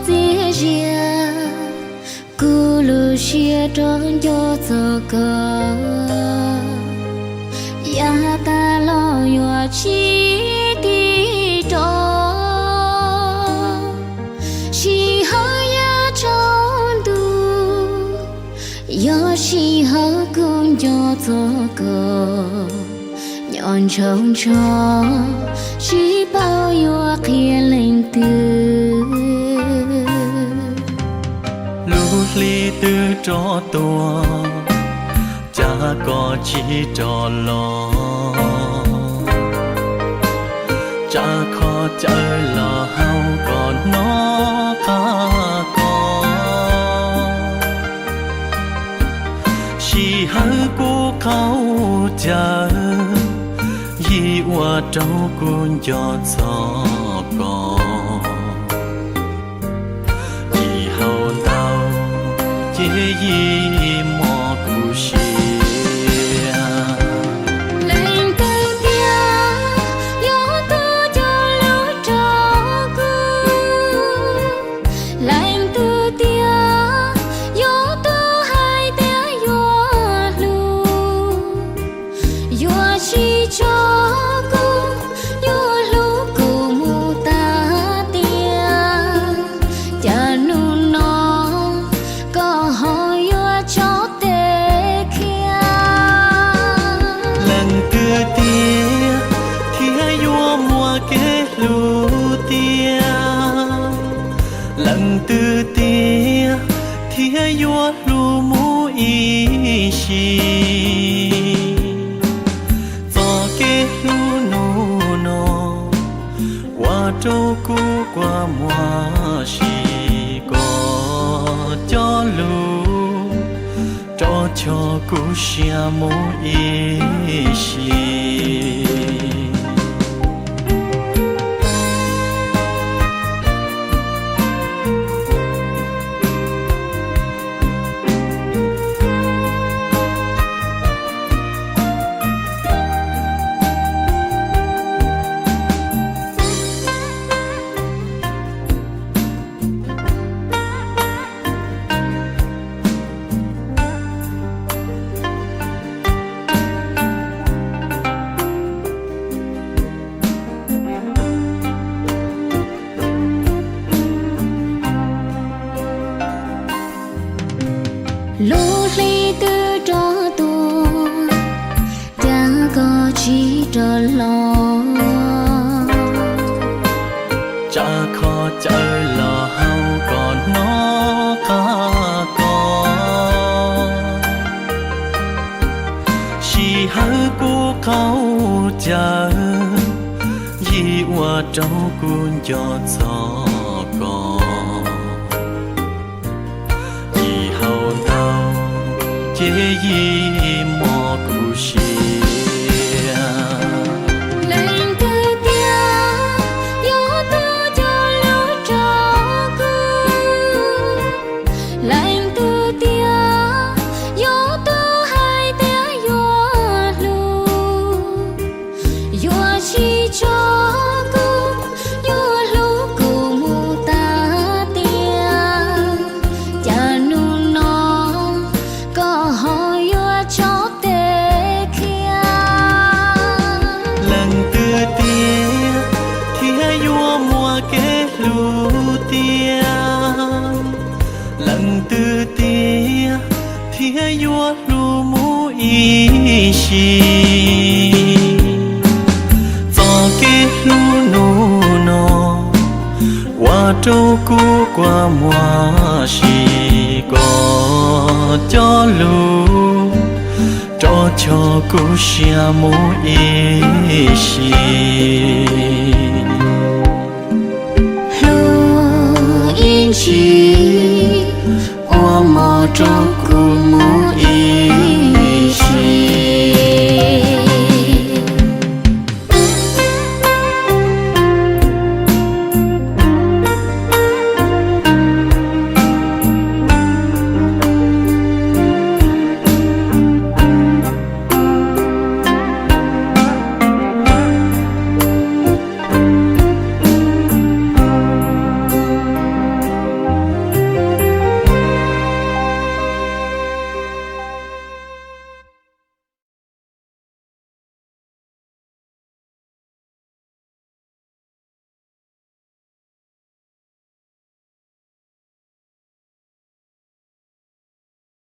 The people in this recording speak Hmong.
txias zias, kuv lub siab rov nco txog koj. Yav tas los yuav tsis tiv rov, sij hawm yav tsaus ntuj, yog sij hawm kuv nco txog koj. Nyob ntshaus ntsho, tsis paub yuav qhia leej twg. Lub hli twb rov tuaj, cas koj tsis rov los? Tsa kho cawv los hauv koj hnov qab koj. Sij hawm kuv qaug cawv, yim ua rau kuv nco txog koj. Yim hau ntau, ces yim mob kuv siab. Leej twg tias yuav tuaj cog lus rau kuv? Leej twg tias yuav tuaj hais tias yuav hlub, yuav tsis tso kuv, yuav hlub kuv mus tas tiam? Cas hnub no koj ho yuav tso tes khiav? Leej twg tias thiaj yuav muaj kev hlub tiag? Leej twg tias thiaj yuav hlub mus ib sim? Txoj kev hlub hnub no ua rau kuv kua muag sim, koj cov lus rov choj kuv siab mus ib sim. Lub hli twb rov tuaj, cas koj tsis rov los? Tsa kho cawv los hauv koj hnov qab koj. Sij hawm kuv qaug cawv, yim ua rau kuv nco txog koj. Yim hau ntau, ces yim mob kuv siab. Leej twg tias yuav tuaj cog lus rau kuv? Leej twg tias yuav tuaj hais tias yuav hlub, yuav tsis tso kuv, yuav hlub kuv mus tas tiam? Cas hnub no koj ho yuav tso tes khiav? Leej twg tias thiaj yuav muaj kev hlub tiag? Leej twg tias thiaj yuav hlub mus ib sim? Txoj kev hlub hnub no ua rau kuv kua muag sim, koj cov lus rov choj kuv siab mus ib sim.